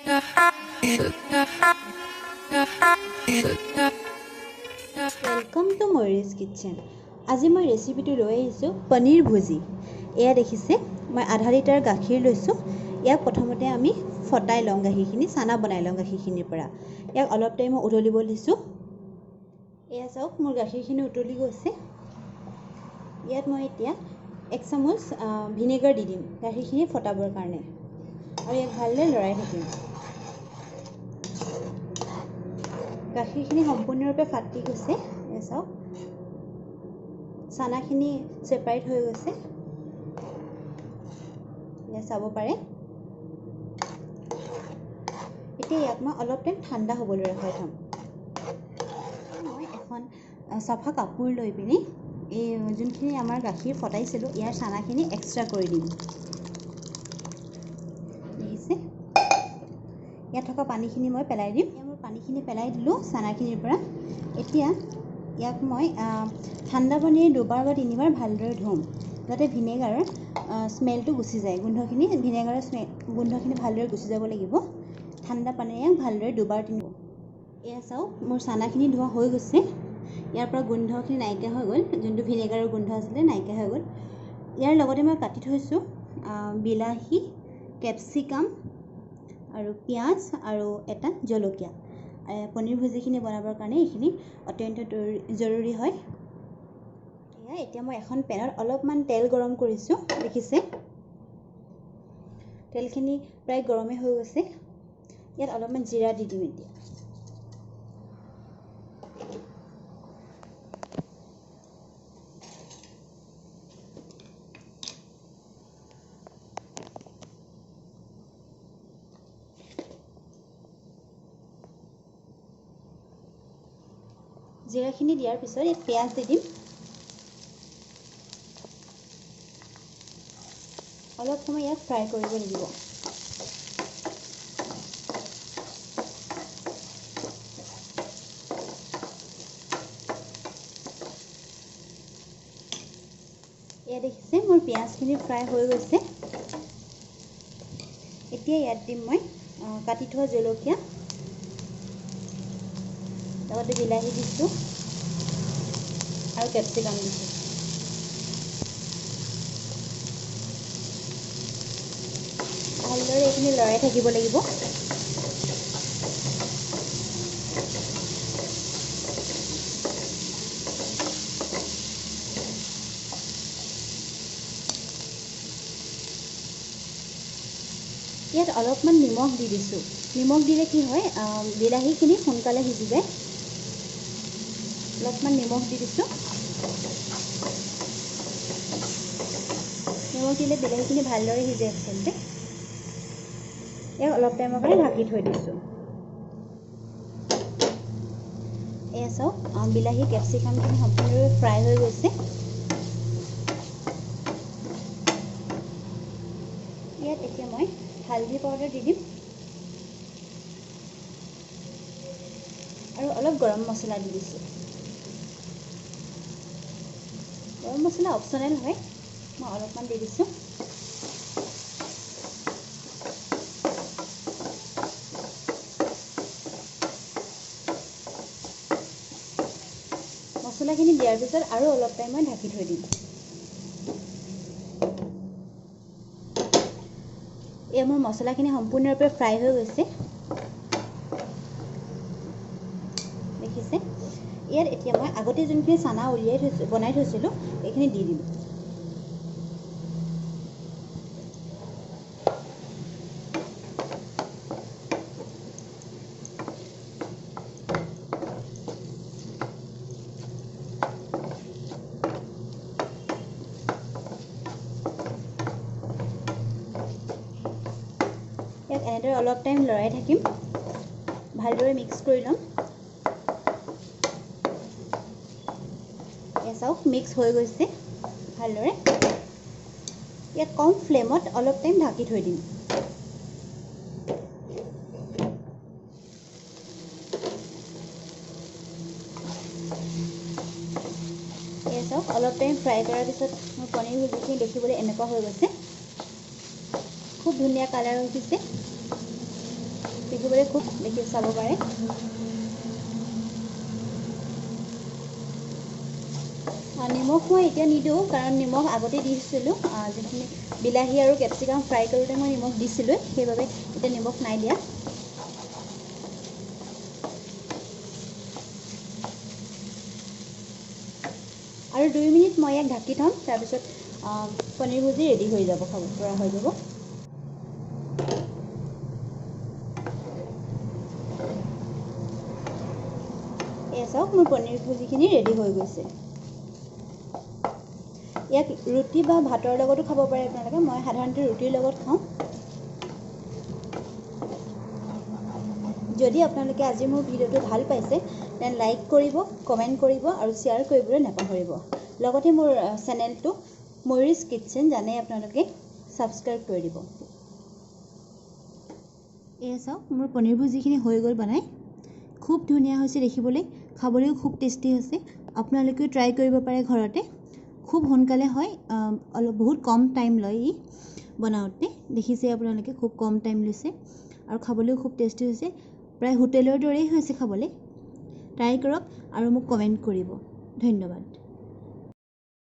Welcome to Mayuri's kitchen. আজি মই ৰেচিপিটো লৈ আহিছোঁ পনীৰ ভুজি। এয়া দেখিছে, মই আধা লিটাৰ গাখীৰ লৈছোঁ। ইয়াক প্ৰথমতে আমি ফটাই লওঁ, গাখীৰখিনি চানা বনাই লওঁ গাখীৰখিনিৰ পৰা। ইয়াক অলপ টাইম মই উতলিব দিছোঁ। এয়া চাওক, মোৰ গাখীৰখিনি উতলি গৈছে। ইয়াত মই এতিয়া এক চামুচ ভিনেগাৰ দি দিম গাখীৰখিনি ফটাবৰ কাৰণে, আৰু ইয়াক ভালদৰে লৰাই থাকিম। গাখীৰখিনি সম্পূৰ্ণৰূপে ফাটি গৈছে। এয়া চাওক, চানাখিনি ছেপাৰেট হৈ গৈছে। এয়া চাব পাৰে। এতিয়া ইয়াক মই অলপ টাইম ঠাণ্ডা হ'বলৈ ৰখাই থ'ম। মই এখন চাফা কাপোৰ লৈ পিনি এই যোনখিনি আমাৰ গাখীৰ ফটাইছিলোঁ ইয়াৰ চানাখিনি এক্সট্ৰা কৰি দিম। দেখিছে, ইয়াত থকা পানীখিনি মই পেলাই দিম। মই পানীখিনি পেলাই দিলোঁ চানাখিনিৰ পৰা। এতিয়া ইয়াক মই ঠাণ্ডা পানীৰে দুবাৰ বা তিনিবাৰ ভালদৰে ধুম, যাতে ভিনেগাৰৰ স্মেলটো গুচি যায়। গোন্ধখিনি, ভিনেগাৰৰ স্মেল গোন্ধখিনি ভালদৰে গুচি যাব লাগিব। ঠাণ্ডা পানীৰে ইয়াক ভালদৰে দুবাৰ তিনিবাৰ। এয়া চাওক, মোৰ চানাখিনি ধোৱা হৈ গৈছে। ইয়াৰ পৰা গোন্ধখিনি নাইকিয়া হৈ গ'ল, যোনটো ভিনেগাৰৰ গোন্ধ আছিলে নাইকিয়া হৈ গ'ল। ইয়াৰ লগতে মই কাটি থৈছোঁ বিলাহী, কেপচিকাম আৰু পিঁয়াজ আৰু এটা জলকীয়া। পনীৰ ভুজিখিনি বনাবৰ কাৰণে এইখিনি অত্যন্ত জৰুৰী হয়। এয়া এতিয়া মই এখন পেনত অলপমান তেল গৰম কৰিছোঁ। দেখিছে, তেলখিনি প্ৰায় গৰমেই হৈ গৈছে। ইয়াত অলপমান জিৰা দি দিম এতিয়া। জিৰাখিনি দিয়াৰ পিছত ইয়াত পিঁয়াজ দি দিম। অলপ সময় ইয়াক ফ্ৰাই কৰিব লাগিব। এয়া দেখিছে, মোৰ পিঁয়াজখিনি ফ্ৰাই হৈ গৈছে। এতিয়া ইয়াত দিম মই কাটি থোৱা জলকীয়া, লগতে বিলাহী দিছোঁ আৰু কেপচিকাম দিছোঁ। ভালদৰে এইখিনি লৰাই থাকিব লাগিব। ইয়াত অলপমান নিমখ দি দিছোঁ। নিমখ দিলে কি হয়, বিলাহীখিনি সোনকালে সিজি যায়। অলপমান নিমখ দি দিছোঁ। নিমখ দিলে বিলাহীখিনি ভালদৰে সিজে আচলতে। ইয়াক অলপ টাইমৰ কাৰণে ঢাকি থৈ দিছোঁ। এয়া চাওক, বিলাহী কেপচিকামখিনি সম্পূৰ্ণৰূপে ফ্ৰাই হৈ গৈছে। ইয়াত এতিয়া মই হালধি পাউডাৰ দি দিম আৰু অলপ গৰম মছলা দি দিছোঁ। গৰম মছলা অপশ্যনেল হয়, মই অলপমান দি দিছোঁ। মছলাখিনি দিয়াৰ পিছত আৰু অলপ টাইম মই ঢাকি থৈ দিম। এয়া মোৰ মছলাখিনি সম্পূৰ্ণৰূপে ফ্ৰাই হৈ গৈছে। দেখিছে, ইয়াত এতিয়া মই আগতে যোনখিনি চানা উলিয়াই থৈছোঁ, বনাই থৈছিলোঁ, এইখিনি দি দিম। ইয়াক এনেদৰে অলপ টাইম লৰাই থাকিম, ভালদৰে মিক্স কৰি ল'ম। এয়া চাওক, মিক্স হৈ গৈছে ভালদৰে। ইয়াক কম ফ্লেমত অলপ টাইম ঢাকি থৈ দিম। এয়া চাওক, অলপ টাইম ফ্ৰাই কৰাৰ পিছত মোৰ পনীৰ ভুজিখিনি দেখিবলৈ এনেকুৱা হৈ গৈছে। খুব ধুনীয়া কালাৰ উঠিছে। দেখিবলৈ খুব দেখি চাব পাৰে। নিমখ মই এতিয়া নিদিওঁ, কাৰণ নিমখ আগতে দিছিলোঁ। যিখিনি বিলাহী আৰু কেপচিকাম ফ্ৰাই কৰোঁতে মই নিমখ দিছিলোঁ, সেইবাবে এতিয়া নিমখ নাই দিয়া। আৰু 2 মিনিট মই ইয়াক ঢাকি থ'ম, তাৰপিছত পনীৰ ভুজি ৰেডি হৈ যাব, খাব পৰা হৈ যাব। এয়া চাওক, মোৰ পনীৰ ভুজিখিনি ৰেডি হৈ গৈছে। ইয়াক ৰুটি বা ভাতৰ লগতো খাব পাৰে আপোনালোকে। মই সাধাৰণতে ৰুটিৰ লগত খাওঁ। যদি আপোনালোকে আজি মোৰ ভিডিঅ'টো ভাল পাইছে, then like কৰিব, কমেণ্ট কৰিব আৰু শ্বেয়াৰ কৰিবলৈ নাপাহৰিব। লগতে মোৰ চেনেলটো ময়ূৰীজ কিটচেন জানেই আপোনালোকে, ছাবস্ক্ৰাইব কৰি দিব। এয়া চাওক, মোৰ পনীৰ ভুজিখিনি হৈ গ'ল বনাই। খুব ধুনীয়া হৈছে দেখিবলৈ, খাবলৈও খুব টেষ্টি হৈছে। আপোনালোকেও ট্ৰাই কৰিব পাৰে ঘৰতে। খুব সোনকালে হয়, অলপ বহুত কম টাইম লয় ই বনাওঁতে। দেখিছে আপোনালোকে, খুব কম টাইম লৈছে আৰু খাবলৈও খুব টেষ্টি হৈছে। প্ৰায় হোটেলৰ দৰেই হৈছে খাবলৈ। ট্ৰাই কৰক আৰু মোক কমেণ্ট কৰিব। ধন্যবাদ।